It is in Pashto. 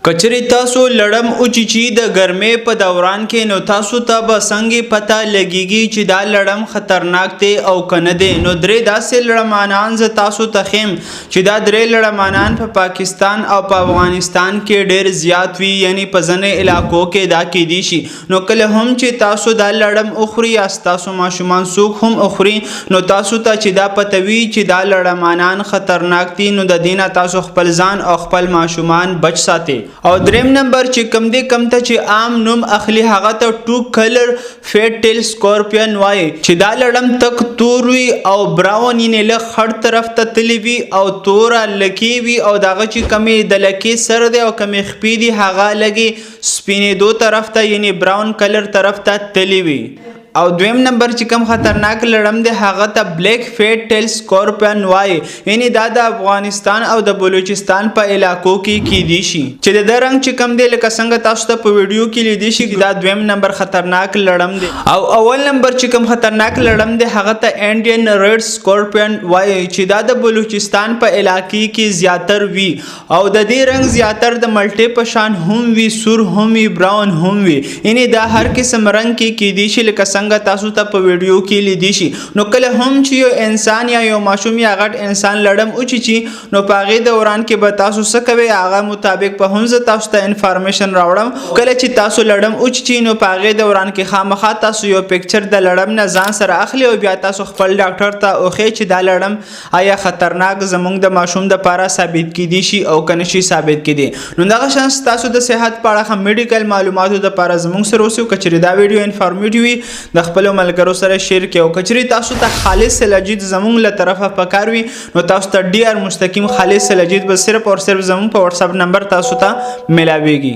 که چېرې تاسو لړم وچیچي د ګرمۍ په دوران کې، نو تاسو ته به څنګه پته لګیږي چې دا لړم خطرناک دی او که نه دی؟ نو درې داسې لړمانان زه تاسو ته ښیم چې دا درې لړمانان په پاکستان او په افغانستان کې ډېر زیات وي، یعنی په ځینې علاقو کې دا کیدی شي. نو کله هم چې تاسو دا لړم وخوري یا ستاسو ماشومان څوک هم وخوري، نو تاسو ته چې دا پته وي چې دا لړمانان خطرناک دي، نو د دې نه تاسو خپل ځان او خپل ماشومان بچ ساتئ. او دریم نمبر چې کم دی، کم ته چې عام نوم اخلي، هغه ته ټو کلر فیټ ټیل سکورپین وایي، چې دا لړم تک تور وي او براون، یعنی لږ خړ طرف ته تللی وي او توره لکې وي، او دغه چې کمې د لکې سر دی او کمې خپې دي، هغه لږې سپینېدو طرف ته، یعنی براون کلر طرف ته تللی وي. او دویم نمبر چې کوم خطرناک لړم دی، هغه ته بلیک فیټ ټیل سکورپین وایي، یعنی دا د افغانستان او د بلوچستان په علاقو کې کیدی شي، چې د رنګ چې کوم دی، لکه څنګه تاسو ته په ویډیو کې لیدی شي، دا دویم نمبر خطرناک لړم دی. او اول نمبر چې کوم خطرناک لړم دی، هغه ته انډین ریډ سکورپین وایي، چې دا د بلوچستان په علاقې کې زیاتر وي او د دې رنګ زیاتر د ملټې په شان هم وي، سور هم وي، براون هم وي، یعنی دا هر قسم رنګ کې کیدی شي، لکه څنګه تاسو ته په ویډیو کې لیدی شي. نو کله هم چې یو انسان یا یو ماشوم یا غټ انسان لړم وچیچي، نو په هغې دوران کې به تاسو څه کوئ، هغه مطابق په هم زه تاسو ته انفارمیشن راوړم. کله چې تاسو لړم وچیچي، نو په هغې دوران کې خامخا تاسو یو پکچر د لړم نه ځان سره اخلي او بیا تاسو خپل ډاکټر ته وښیئ چې دا لړم آیا خطرناک زمونږ د ماشوم د پاره ثابت کیدی شي او که نشي ثابت کیدی. نو دغه شان تاسو د صحت په اړه میډیکل معلوماتو د پاره زمونږ سره اوسئ. که چېرې دا ویډیو انفارمیټیو وي، د خپل ملګرو سره شیر کړئ، او که چېرې تاسو ته خالص سلاجیت زمونږ له طرفه پکار وي، نو تاسو ته ډي آر مستقیم خالص سلاجیت به صرف او صرف زمونږ په واتس اپ نمبر تاسو ته ملاویږي.